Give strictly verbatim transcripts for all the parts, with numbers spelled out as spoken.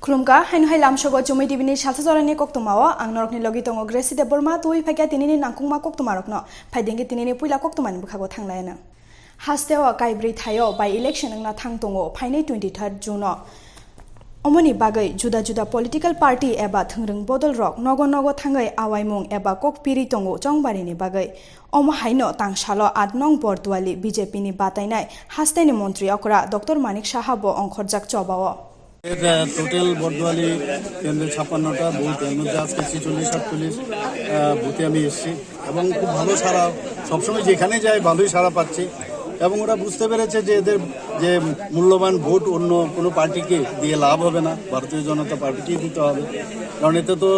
Khulumkha, haino hai lamsogo Chumui T V ni salsa jorani koktwmao ang norokni logi tongo Gracie Debbarma, twi phaikha tinini nangkukma koktwmarokno. Phaidengkhe tinini puila koktwmani bwkhago thanglaina. Hasteo kaibrwi thaio by-election wngna thang tongo phainai twenty-third June o. Omoni bagwi juda juda political party eba thwngrwng bodolrok nogo nogo thangwi awaimung eba kok piri tongo chongbarini bagwi. Omo haino tangsalo aat nong Borduali B J P ni batainai hasteni montri okra Doctor Manik Saha bo ongkhorjak chobao. এর, আহ, টোটাল বর্দোয়ালি কেন্দ্রে ছাপ্পান্নটা বুথ, এর মধ্যে আজকে ছেচল্লিশ আটচল্লিশ, আহ, বুথে আমি এসেছি এবং খুব ভালো সাড়া, সবসময় যেখানে যাই ভালোই সাড়া পাচ্ছি এবং ওরা বুঝতে পেরেছে যে এদের যে মূল্যবান ভোট অন্য কোনো পার্টিকে দিয়ে লাভ হবে না, ভারতীয় জনতা পার্টিকেই দিতে হবে, কারণ এতে তো,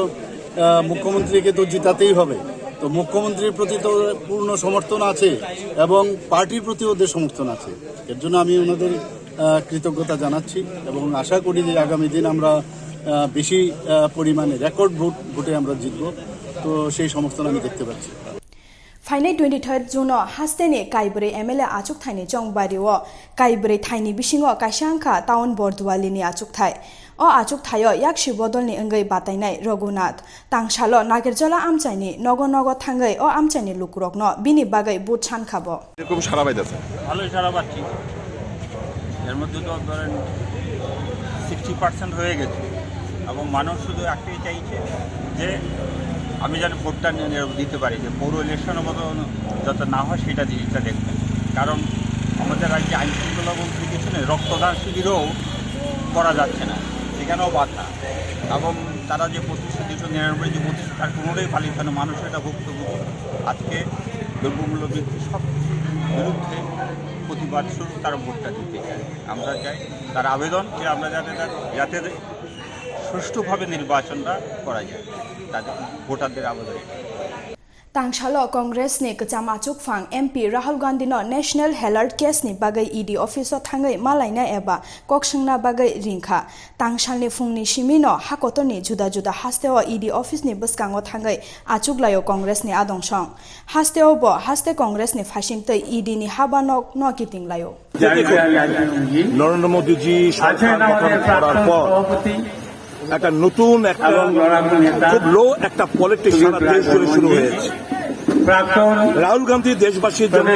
আহ, মুখ্যমন্ত্রীকে তো জিতাতেই হবে। তো মুখ্যমন্ত্রীর প্রতি তো পূর্ণ সমর্থন আছে এবং পার্টির প্রতি ওদের সমর্থন আছে। এর জন্য আমি ওনাদের আহ, কৃতজ্ঞতা জানাচ্ছি এবং আশা করি যে আগামী দিন আমরা, আহ, বেশি, আহ, পরিমাণে রেকর্ড ভোট, ভোটে আমরা জিতব। তো সেই সমর্থন আমি দেখতে পাচ্ছি। Phainai twenty-third June o hasteni kaibrwi M L A achukthaini chongbario kaibrwi thaini bisingo kaisa wngkha town Bordualini achukthai. O achukthaio yaksi bodolni wngwi batainai Raghunath. Tangsalo Nagerjola amchaini nogo nogo thangwi o amchaini lukurokno bini bagwi vote sankha bo. এরকম সারা পাইতেছে। ভালোই সারা পাচ্ছি। এর মধ্যে তো ধরেন sixty percent হয়ে গেছে এবং মানুষ শুধু একটাই চাইছে যে আমি যেন ভোটটা নিয়ে দিতে পারি, যে পৌর ইলেকশনও মতো যাতে না হয় সেটা জিনিসটা দেখবেন। কারণ আমাদের রাজ্যে আইন শৃঙ্খলা বলতে কিছু নেই, রক্তদান শিবিরও করা যাচ্ছে না, সেখানেও বাধা। এবং তারা যে প্রতিশ্রুতি দিয়েছে, নিরানব্বই যে প্রতিশ্রুতি, তার কোনোটাই পালিত হয় না। মানুষ এটা ভুক্তভোগী। আজকে দ্রব্যমূল্য বৃদ্ধি সব কিছুর বিরুদ্ধে প্রতিবাদ স্বরূপ তারা ভোটটা দিতে চায়। আমরা চাই তার আবেদন যে আমরা যাতে তার, যাতে সুষ্ঠুভাবে নির্বাচনটা করা যায়, তাদের ভোটারদের আবেদন। Tangsalo Congress ni kwcham achukphang M P Rahul Gandhi no National Herald case ni bagwi E D office o thangwi malaina eba kok swngna bagwi ringkha. Tangsalni phungni simi no hakotorni juda juda hasteo E D office ni bwskango thangwi achuklaio Congress ni adong song. Hasteo bo haste Congress ni phaising tei E D ni haba nok no kiting laio. যে দেখুন, নরেন্দ্র মোদীজি সরকার গঠন করার পর একটা নতুন, একটা খুব লো একটা পলিটিক্স সারা দেশ জুড়ে শুরু হয়েছে। রাহুল গান্ধী দেশবাসীর জন্য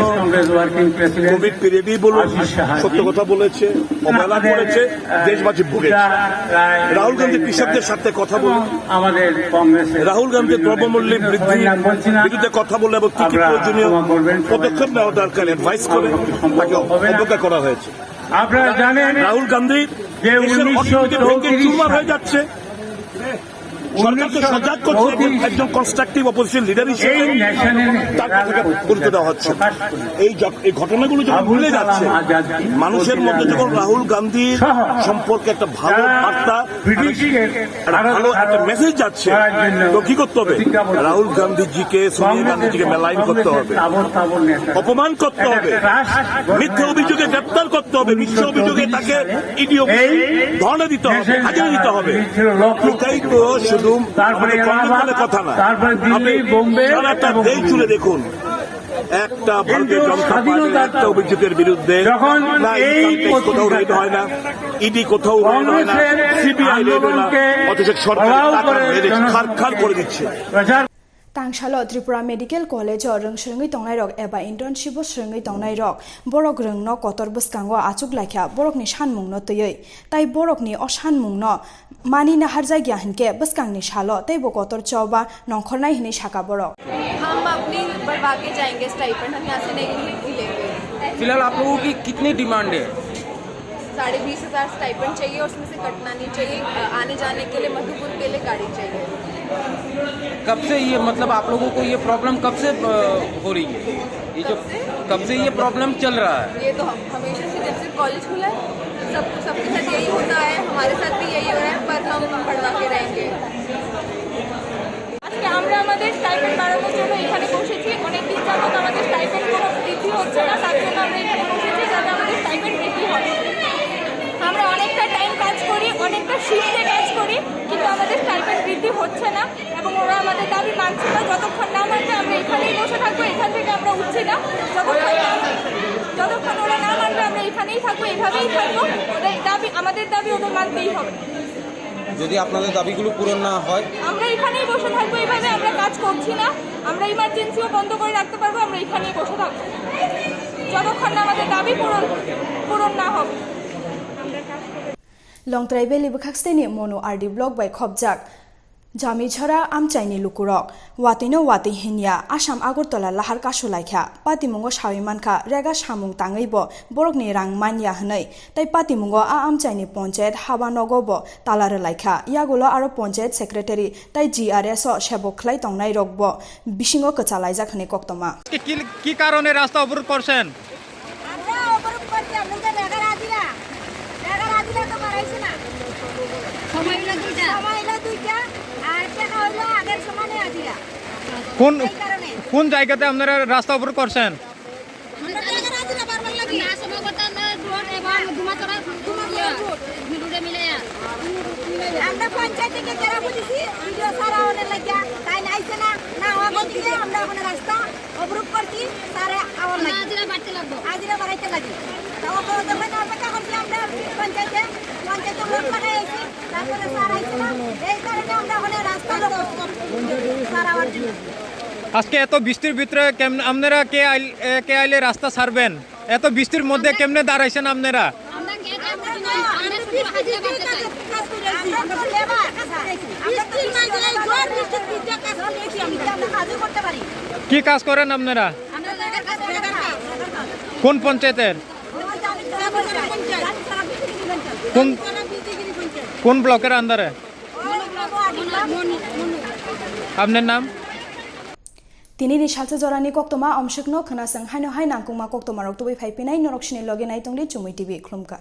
কোভিড পিরিয়ডেই বলুন, সত্য কথা বলেছে, অবহেলা করেছে, দেশবাসী ভুগেছে। রাহুল গান্ধী কৃষকদের সাথে কথা বলুন, রাহুল গান্ধী দ্রব্যমূল্য বৃদ্ধি বিরুদ্ধে কথা বলে এবং কি কি প্রয়োজনীয় পদক্ষেপ নেওয়া দরকার অ্যাডভাইস করে তাকে অবজ্ঞা করা হয়েছে। আপনারা জানেন রাহুল গান্ধী যে দেশের অর্থনীতি ভেঙে চুরমার হয়ে যাচ্ছে। সরকারকে সজাগ করছে, একজন, একজন কনস্ট্রাকটিভ অপোজিশন লিডার হিসেবে তার কথাকে গুরুত্ব দেওয়া হচ্ছে। এই জ-, এই ঘটনাগুলো যখন ভুলে যাচ্ছে, মানুষের মধ্যে যখন রাহুল গান্ধীর সম্পর্কে একটা ভালো বার্তা, একটা ভালো একটা মেসেজ যাচ্ছে, তো কি করতে হবে? রাহুল গান্ধীজিকে, সোনিয়া গান্ধীজিকে মেলাইন করতে হবে, অপমান করতে হবে, মিথ্যা অভিযোগে গ্রেপ্তার করতে হবে, মিথ্যা অভিযোগে তাকে ইডি অফিসে ধর্ণা দিতে হবে, হাজিরা দিতে হবে। এটাই তো শুধু আমাদের কর্মফলে কথা না। আপনি সারাটা দেশ জুড়ে দেখুন, একটা ভারতীয় জনতা পার্টির একটা অভিযোগের বিরুদ্ধে না ইনকাম ট্যাক্স কোথাও রেড হয় না, ইডি কোথাও রেড হয় না, সিবিআই রেড হয় না, অথচ সরকারের টাকা মেরে খার খার করে দিচ্ছে। Tangsalo Tripura Medical College o rwng swrwngwi tongnairok eba internship o swrwngwi tongnairok borok rwngno kotor bwskango achuk laikha borokni sanmungno twiwi, tai borokni o sanmungno mani naharjakya hinkhe bwskangni salo teibo kotor choba nongkhornai hinwi saka borok. हम अपनी बढ़वा के जाएंगे स्टाइपेंड, हम यहाँ से नहीं लेंगे। फिलहाल आप लोगों की कितनी डिमांड है? साढ़े बीस हज़ार स्टाइपेंड चाहिए और उसमें से कटना नहीं चाहिए। अ, आने जाने के लिए मधुपुर के लिए गाड़ी चाहिए। कब से ये, मतलब, आप लोगों को ये प्रॉब्लम कब से, अ, हो रही है? ये जो कब से? कब से ये प्रॉब्लम चल रहा है? ये तो हम, हमेशा से, जब से कॉलेज खुला है, सब, सबके साथ यही होता है, हमारे साथ भी यही हो रहा है, पर हम बढ़वा के रहेंगे। আজকে আমরা আমাদের স্টাইপেন্ড বাড়ানোর জন্য এখানে বসেছি। অনেক দিন যাবত আমাদের স্টাইপেন্ড কোনো বৃদ্ধি হচ্ছে না, তার জন্য আমরা এখানে বসেছি যাতে আমাদের স্টাইপেন্ড বৃদ্ধি হয়। আমরা অনেকটা টাইম কাজ করি, অনেকটা শিফটে কাজ করি, কিন্তু আমাদের স্টাইপেন্ড বৃদ্ধি হচ্ছে না এবং ওরা আমাদের দাবি মানছে না। যতক্ষণ না মানবে আমরা এখানেই বসে থাকবো, এখান থেকে আমরা উঠছি না। যতক্ষণ না, যতক্ষণ ওরা না মানবে আমরা এখানেই থাকবো, এভাবেই থাকবো। ওদের দাবি, আমাদের দাবি ওদের মানতেই হবে। যদি আপনাদের দাবিগুলো পূরণ না হয়, আমরা এখানেই বসে থাকবো। এইভাবে আমরা কাজ করছি না। আমরা ইমার্জেন্সিও বন্ধ করে রাখতে পারবো। আমরা এখানেই বসে থাকবো যতক্ষণ না আমাদের দাবি পূরণ পূরণ না হবে। Longtrai Valley bwkhak steni Monu R D block bai khopjak Jamichhara amchaini lukurok watwino watwi hinya Assam Agartala lahar kasu laikha. Patimungo sawi mankha, rega samung tangwi bo borokni rang manya hwnwi. Tai patimungo a amchaini ponchayat haba nogo bo tala rwlaikha. Yagulo aro ponchayat secretary tai G R S o sebok khlai tongnai rokbo bisingo kwchalaijak hwnwi koktoma. কি, কি, কি কারণে রাস্তা অবরোধ করছেন? আমরা অবরোধ করছি, আপনাদের রেগার হাজিরা, রেগার হাজিরা তো বাড়াইছে না। সময় হলো দুইটা। সময় হলো দুইটা, আর টাকা হইলো আগের সমানে হাজিরা। কোন, এই কারণে। কোন জায়গাতে আপনারা রাস্তা অবরোধ করছেন? আমরা রেগার হাজিরা বারবার লাগি। না, সময় করতে আমরা রোড এবং ধুমাচড়া, ধুমাচড়া রোড। রোডে মিলে আর। আমরা পঞ্চায়েত থেকে জেরা বুঝেছি, ভিডিও সারা অনেক লাগিয়া, তাই নাইছে না, না হওয়া বলতে আমরা এখন রাস্তা অবরোধ করছি, স্যারে আওয়ার লাগি। হাজিরা বাড়তে লাগবো। হাজিরা বাড়াইতে লাগি। তা অপ-, যখন অপেক্ষা করছি আমরা পঞ্চায়েতে, পঞ্চায়েতে লোক লাগাই আইছি, তারপরে স্যার আইছে না, এই কারণে আমরা ওখানে রাস্তা অবরোধ করছি, স্যার আওয়ার জন্য। আজকে এত বৃষ্টির ভিতরে কেমন আপনারা কে আইল-, এ, কে আইলে রাস্তা ছাড়বেন? এত বৃষ্টির মধ্যে কেমনে দাঁড়াইছেন আপনারা? আমরা কে কাজ করি না, আমরা শুধু হাজিরা বাড়তে চাই। আমরা তো লেবার। বৃষ্টির মাঝে এই ঝড় বৃষ্টির ভিতরে কাজ করেছি আমরা। কি কাজ করেন আপনারা? আমরা লেবার কাজ করি। কোন পঞ্চায়েতের? কোন, কোন ব্লকের আন্ডারে? আপনার নাম? Tini ni salsa jorani koktoma omswkno khwnaswng haino hai nangkukma koktomarok tubui phai phinai norok sini logi nai tongdi Chumui T V khulumkha.